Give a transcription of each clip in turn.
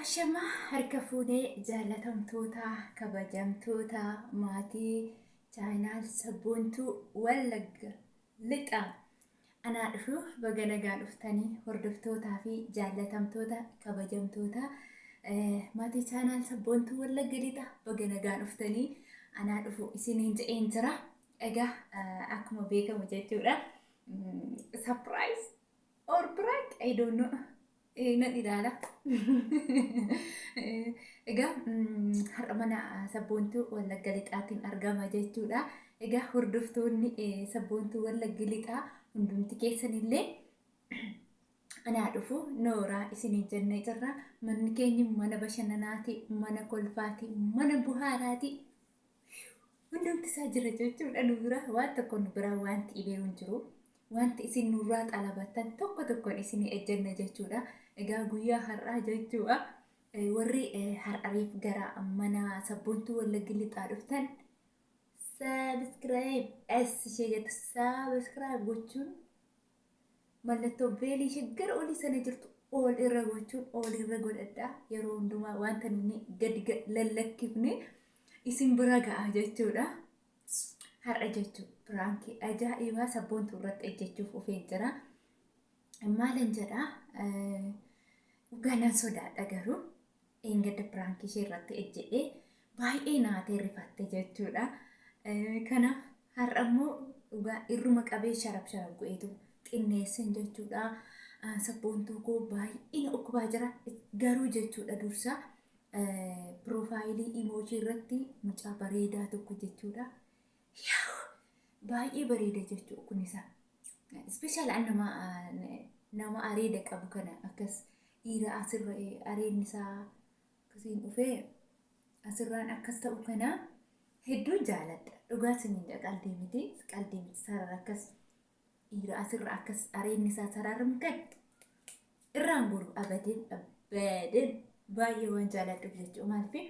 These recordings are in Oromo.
Ashamaa harka fuunee jaalatamtoota kabajamtoota maatii chaayinaal Sabboontuu Wallagga Lixaa anaa dhufu, baga nagaan dhuftanii hordoftootaa fi jaalatamtoota kabajamtoota maatii chaayinaal Sabboontuu Wallagga Lixaa, baga nagaan dhuftanii, anaa dhufu isiniin je'een jira. Egaa akkuma beekamu jechuudha. Surprise or prank, I don't know. Nan ilaala. Egaa har'a mana Sabboontuu Wallagga Lixaatiin argama jechuudha. Egaa hordoftoonni Sabboontuu Wallagga Lixaa hundumti keessanillee anaa dhufu, nooraa isiniin jennee jirra. Manni keenya mana bashannanaati, mana kolfaati, mana buhaaraati. Hundumti isaa jira jechuudha nu bira. Waan tokko nu bira wanti dhibee hin jiru. Wanti isin nurraa xalabattan tokko tokkoon isinii ejjenna jechuudha. Egaa guyyaa har'aa jechuudha. Warri har'ariif gara mana Sabboontuu Wallaggi Lixaa dhuftan, subscribe S ishee jettu subscribe gochuun, mallattoo beelii ishee gara olii sana jirtu ol irra gochuun ol irra godhadhaa. Yeroo hundumaa wanta nuni gadi lallakkifne isin bira ga'a jechuudha. Har'a jechuun piraankii ajaa'ibaa Sabboontuu irratti ejjechuuf dhufeen jira. Maalan jedhaa, dhugaa nan sodaadha, garuu eengadda piraankii ishee irratti ejjedhee baay'ee naatee rifatte jechuudha. Kanaaf har'a immoo dhugaa irruma qabee sharab sharab godheetu xinneessan jechuudha. Sabboontuu koo baay'ee na dhukkubaa jira garuu jechuudha, dursa piroofaayilii imoojii irratti mucaa bareedaa tokko jechuudha. Baay'ee bareeda jechuudha kun isaa. Special nama areeda qabu kana, akkas dhiira asirra areedni isaa akkasiin dhufee asirraan akkas ta'u kana hedduun jaaladha. Dhugaa isiniin jedha, qalbii miti, qalbii miti, sarara akkas dhiira asirra akkas areedni isaa sararamu kan irraan goru abadeen abadeen baay'ee waan jaaladhuuf jechuudha. Maaliif,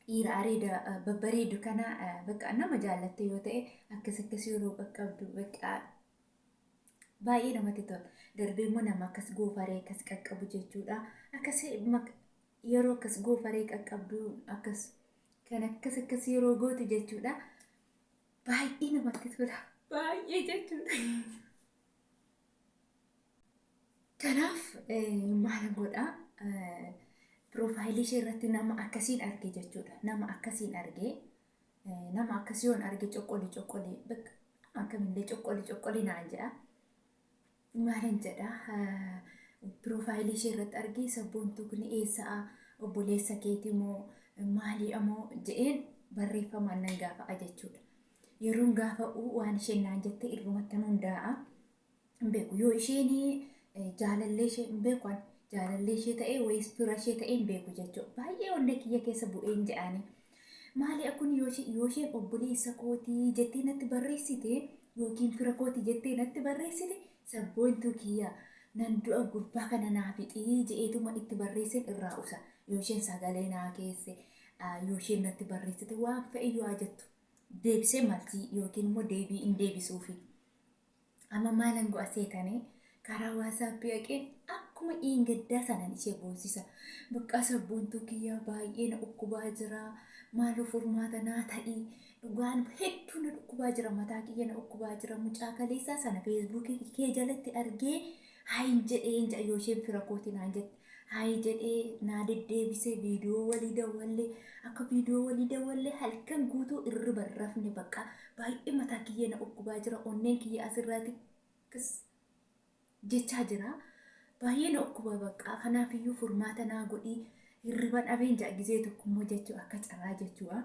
dhiira areeda babbareedu kana bakka nama jaallatte yoo ta'e akkas akkas yeroo qaqqabdu bakka baay'ee namatti tola. Darbee immoo nama akkas goofaree akkas qaqqabu jechuudha. Akkas yeroo akkas goofaree qaqqabdu, akkas kan akkas akkas yeroo gootu jechuudha. Baay'ee namatti tola. Baay'ee jechuudha. Kanaaf maal godhaa, piroofaayilii ishee irratti nama akkasiin arge jechuudha. Nama akkasiin argee, nama akkasii yoon arge coqqolii coqqolii bakka akkamillee coqqolii coqqolii naan jedha. Maalin jedha, piroofaayilii ishee irratti argee, Sabboontuu kun eessa'a, obboleessa keetii moo maalii amoo jedheen barreeffamaan nan gaafa'a jechuudha. Yeroon gaafa'u waan isheen naan jette irrumatti hundaa'a. Hin beeku yoo isheen jaalallee ishee, hin beeku, ani jaalallee ishee ta'ee wayis fira ishee ta'ee hin beeku jechuudha. Baay'ee onnee kiyya keessa bu'een jedhaani. Maali kun, yoo isheen obboleessa kootii jettee natti barreessite yookiin fira kootii jettee natti barreessite, Sabboontuu kiyya nan du'a, gurbaa kana naa fixii je'eetuma itti barreesseen irraa usa. Yoo isheen sagalee naa keesse, yoo isheen natti barreessite, waan fe'e yoo jettu deebisee maltii yookiin immoo deebii hin deebisuufi. Amma maalan go'a seetanii, karaa waasaappii haqeen akkuma dhiingaddaa sanan ishee boosisa. Bakka Sabboontuu kiyyaa baay'ee na dhukkubaa jira. Maaloo furmaata naa ta'i. Dhugaan hedduu na dhukkubaa jira. Mataa kiyya na dhukkubaa jira. Mucaa kaleessaa sana feesbuukii kee jalatti argee hayin jedhee jedha, yoo isheen fira kooti naan jette. Hayi jedhee naa deddeebisee, viidiyoo walii dawwallee, akka viidiyoo walii dawwallee halkan guutuu irriba hin rafne, bakka baay'ee mataa kiyya na dhukkubaa jira, onneen kiyya asirraati akkas jechaa jira, baay'ee na dhukkuba, bakka kanaafiyyuu furmaata naa godhii, hirriba dhabeen ja'a. Gizee tokkommoo jechuu akka carraa jechuudha.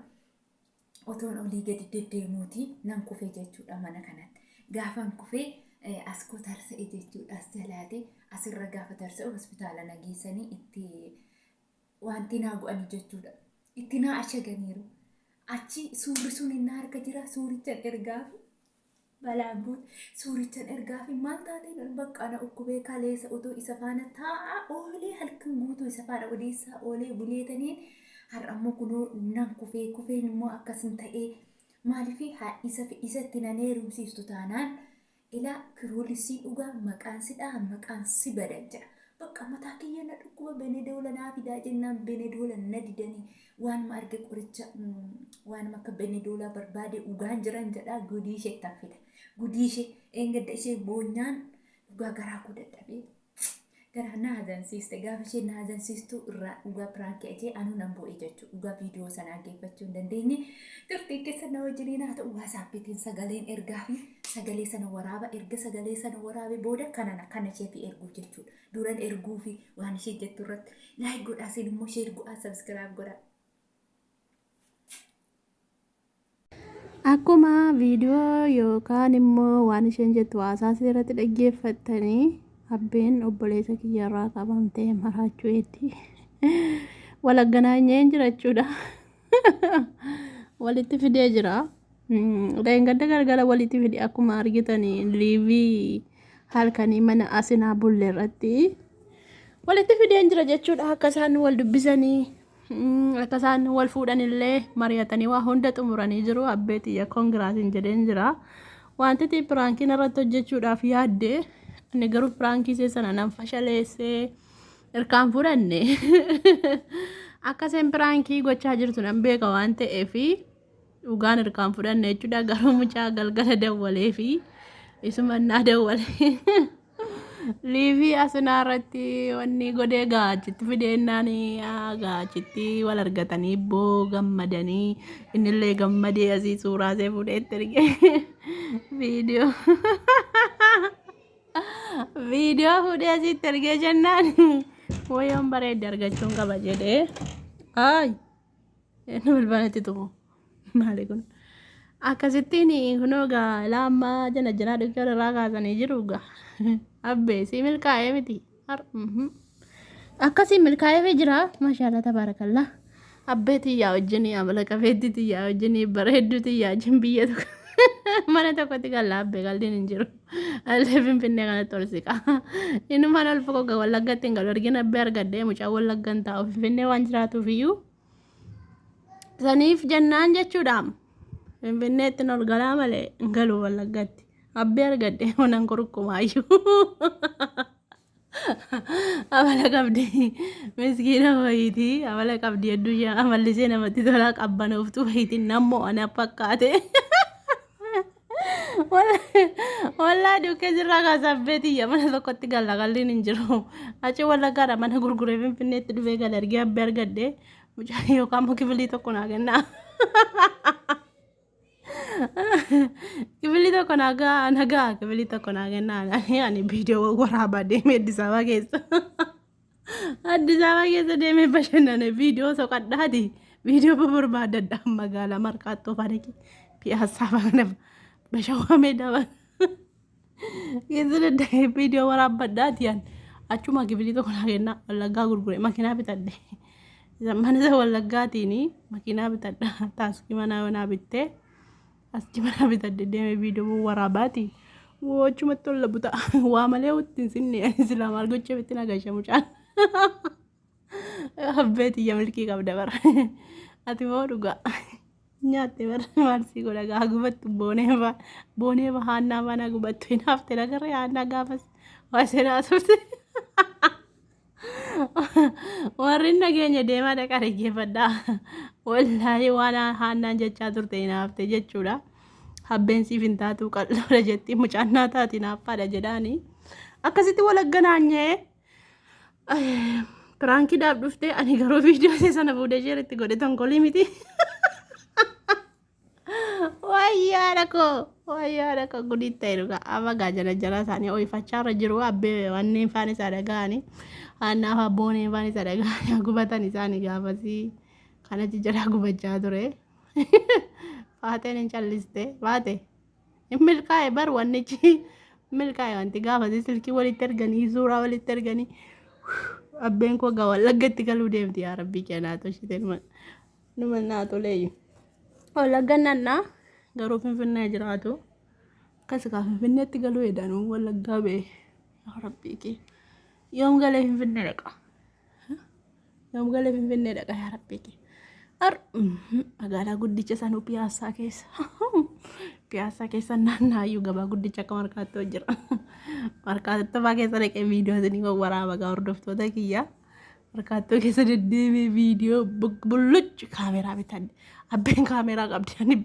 Otoon olii gadi deddeemuuti nan kufe jechuudha mana kanatti. Gaafan kufee as koo tarsa'e jechuudha, as jalaate asirra gaafa tarsa'u hospitaala na geessanii itti wanti naa go'anii jechuudha. Itti naa ashaganiiru. Achi suurri sun inni harka jira, suurichan ergaafi balaan buute. Suurichan ergaafi, maal taateen, bakka na dhukkubee, kaleessa otoo isa faana taa'aa oolee, halkan guutuu isa faana odeessaa oolee buleetaniin, har'a immoo kunoo nan kufee, kufeen immoo akkasin ta'ee, maaliif isa isatti nan heerumsiiftu taanaan ilaa kiroolisii dhugaa maqaan si dhaha, maqaan si badan jedha. Bakka mataa kiyya na dhukkuba benedoola naa fidaa jennaan benedoola na didanii waanuma arge qoricha waanuma akka benedoolaa barbaade dhugaan jiran jedhaa gudii ishee ittaan fida. Gudii ishee eengadda ishee boonyaan dhugaa garaa koo dadhabee garaa na hazansiiste gaafa ishee na hazansiistu irraa dhugaa piraankii ajee anuu nan boo'e jechuudha. Dhugaa viidiyoo sana dhaggeeffachuu hin dandeenye. Turtiin keessa na wajjiniin haa ta'u waasaappiitiin sagaleen ergaa fi sagalee sana waraaba erga sagalee sana waraabe booda kanana kana isheefi erguu jechuudha. Duran erguu fi waan ishee jettu irratti like godhaa isin immoo share godhaa subscribe godhaa. Akkuma viidiyoo yookaan immoo waan isheen jettu haasaa irratti dhaggeeffattanii abbeen obboleessa kiyyarraa qabamtee maraachuu eetti. Walagganaanyeen jira jechuudha. Walitti fidee jira. Dheengadda galgala walitti fide akkuma argitanii liivii halkanii mana asinaa bulle irratti walitti fideen jira jechuudha akka isaan wal dubbisanii Akka isaan wal fuudhan illee mari'atanii waa hunda xumuranii jiru. Abbee tiyya koongiraatiin jedheen jira. Wanti ati piraankiin irratti hojjechuudhaaf yaadde ani garuu piraankii ishee sana nan fashaleessee irkaan fudhanne. Akka isheen piraankii gochaa jirtu nan beeka waan ta'eef dhugaan irkaan fudhanne jechuudha. Garuu mucaa galgala dawwalee fi isumannaa dawwalee. Liivii asinaa irratti wanni godhee gaachitti fideennaan gaachitti wal argatanii boo gammadanii innillee gammadee asii suuraa isee fuudhee itti erge viidiyoo viidiyoo fuudhee asitti ergee jennaan wayoon bareedde argachuun qaba jedhee ayi Inni balbalatti tumu. Maali kun? Akkasittiin kunoo gaa ilaa ammaa jana janaa dhukkee irraa kaasanii jiru gaa. Abbee sii milkaa'ee miti. Har mhm. Akkasii milkaa'ee jira. Maashaallah tabaarakallaa. Abbee tiyyaa wajjin amala qabeettii tiyyaa wajjin bareedduu tiyyaa wajjin biyya tokko mana tokkotti galla abbee qaldiin hin jiru. Allee Finfinnee kanatti ol siqa. Inumaan ol foqoqa Wallaggatti hin galu. Argina abbee argadhee mucaan Wallaggan taa'u Finfinnee waan jiraatuuf iyyuu. Saniif jennaan jechuudha. Finfinneetti ol galaa malee hin galu Wallaggatti. Abbee argadhee manan kurukkumaayyuu. Amala qabdi. Miskiina wayiiti. Amala qabdi hedduu ishee amallisee namatti tolaa qabbanooftuu wayiiti nammoo ana fakkaate. Wallaa dukkee sirraa kaasaa beetiyya mana tokkotti galla qalliin hin jiru. Achi wallaggaadha mana gurguree finfinneetti dhufee gala ergee abbee argadhe mucaan yookaan immoo kifilii tokko naa kennaa. Kifilii tokko naa ga'a na ga'a kifilii tokko naa kennaa ani viidiyoo waraabaa deemee Addis Ababa keessa. Addis Ababa keessa deemee bashannane viidiyoo soqadhaati. Viidiyoo barbaadadha magaalaa Markaattoo faana Piyaasaa faana bashawaa meedaa faana. Keessa dadda'ee viidiyoo waraabbadhaati an achuma kifilii tokko naa kennaa wallaggaa gurgure makiinaa bitadhe. Mana isa wallaggaatiin makiinaa bitadha taaskii manaa manaa bittee achi manaa bitadhe deemee viidiyoo waraabaati. Woo achumatti ol labu ta'a. Waa malee itti hin sinne ani silaa maal gochee itti nagasha mucaan. Abbee tiyya milkii qabda bara. Ati moo dhugaa. Nyaatte bara maal sii godha gaa gubattu boonee faa boonee faa haannaa faana gubattu hin hafte nagarree haannaa gaafas waa isheen haasofte. Warri nageenya deemaa dhaqaa dhaggeeffadhaa. Wallaahi waan haannaan jechaa turte hin hafte jechuudha. Habbeen siif hin taatu qal'oodha jetti mucaan naa taati naaffaadha jedhaani. Akkasitti walagganaanyee Piraankiidhaaf dhuftee ani garuu viidiyoo ishee sana fuudhee ishee irratti godhe tonkolii miti. Wayyaadha koo wayyaadha koo gudii ta'e dhugaa amma gaa jala jala isaanii ooyifachaa irra jiru abbee wanneen faan isaa dhaga'anii aannaaf abbooneen faan isaa dhaga'anii gubatan isaanii gaafasii kanatti jala gubachaa ture. Faateen hin calliste faate. Hin milkaa'e bar wannichi hin milkaa'e wanti gaafasii silkii walitti erganii suuraa walitti erganii abbeen koo gaa wallaggatti galuu deemti yaa rabbii kee naa toshite numa naa toleeyyu. Wallagga nannaa garuu finfinnee jiraatu akkas kaa finfinneetti galuu edanuu wallaggaa ba'e yaa rabbii kee yoom galee finfinnee dhaqa. Yoom galee Finfinnee dhaqa yaa rabbii kee. Ar magaalaa guddicha sanuu piyaassaa keessa. Piyaassaa keessa naannaayyuu gabaa guddicha akka markaattoo jira. Markaattoo fa'aa keessa dhaqee viidiyoo isinii waraaba gaa hordoftoota kiyya. Markaattoo keessa deddeemee viidiyoo bulluch kaameraa bitadhe. Abbeen kaameraa qabdi ani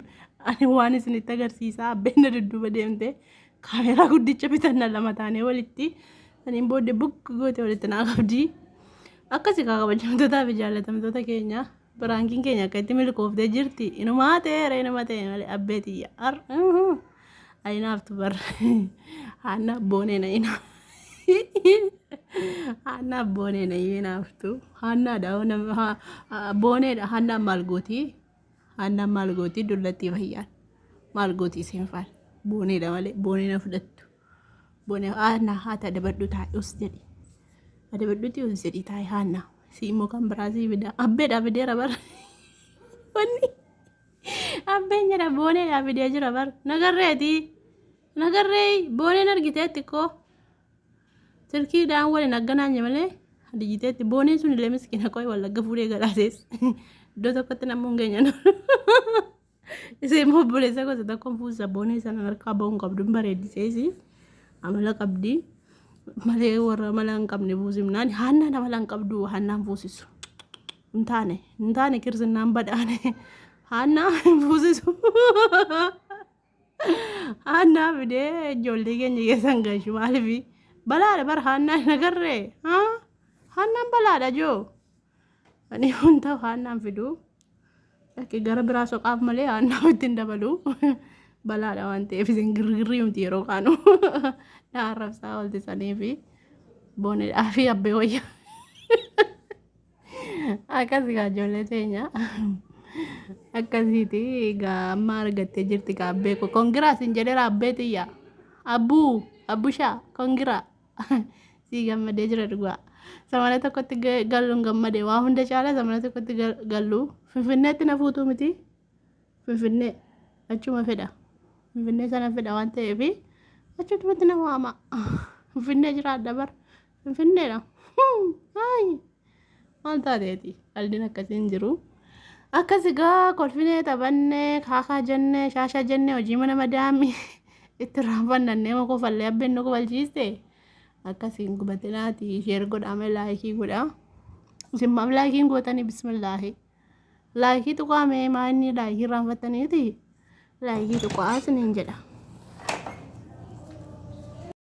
ani waan isinitti agarsiisaa abbeen na dudduuba deemte kaameraa guddicha bitanna lama taanee walitti saniin booddee bukk goote walitti naa qabdi. Akkasi kaa kabajamtootaa fi jaallatamtoota keenya biraankiin keenya akka itti milkooftee jirti. Inumaa ta'eera inuma ta'e malee abbee tiyya. Ar ayinaaftu bar haanna boonee na ina. Haannaa boonee na inaaftu. Haannaadha booneedha haannaan maal gooti? Haannaan maal gooti? Dullattii fayyaan maal gooti isheen faal? Booneedha malee boonee na fudhattu. Boonee haannaa haata dabadhu taa'us jedhi. Adabadhuti ol jedhi taa'i haanna. Si immoo kan biraa sii fida. Abbeedhaa fideera bar. Wanni abbeen jedha booneedhaa fidee jira bar. Nagarreeti. Nagarree booneen argiteetti koo. Silkiidhaan waliin agganaan malee dijiteetti booneen sun illee miskiina qoy wallagga fuudhee galaasees. Iddoo tokkotti namuu hin geenye. Isee immoo obboleessa gosa tokkoon fuusa boonee sana harkaa ba'uun qabdu hin bareeddiseesi amala qabdi malee warra amala hin qabne fuusifnaan haannaan amala hin qabdu haannaan fuusisu hin taane hin taane kirsinnaan badhaane haannaa hin fuusisu haannaa fidee ijoollee keenya keessa hin gashu maaliif balaadha bara haannaan hin agarree haannaan balaadha joo ani wanta haannaan fiduu. Lakki gara biraa soqaaf malee haannaa itti hin dabalu. Balaadha waan ta'eef isin girgirrii miti yeroo kaanu. Na arrabsaa oolti sanii fi boonedhaa fi abbee wayya. Akkasi gaa ijoollee teenya. Akkasiiti egaa amma argattee jirti gaa abbee koo. Kongiraa sin jedheera abbee tiyya. Abbuu abbushaa kongiraa. Sii gammadee jira dhugaa. Samana tokkotti galuun gammade waa hunda caalaa samana tokkotti gallu Finfinneetti na fuutuu miti. Finfinnee achuma fedha. Finfinnee sana fedha waan ta'eef achumatti na waama. Finfinnee jiraadha bar. Finfinneedha. Hayi. Maal taateeti? Qaldiin akkasii hin jiru. Akkas egaa kolfinee taphannee kaakaa jennee shaashaa jennee hojii mana madaamii itti raanfannannee ma kofallee abbeen nu kofalchiiste. Akkasiin gubatinaati sheer godhaa mee laayikii godhaa. Isin maaf laayikiin gootanii bismillaahi. Laayikii tuqaa mee maa inni laayikii irraanfattaniiti. Laayikii tuqaa isiniin jedha.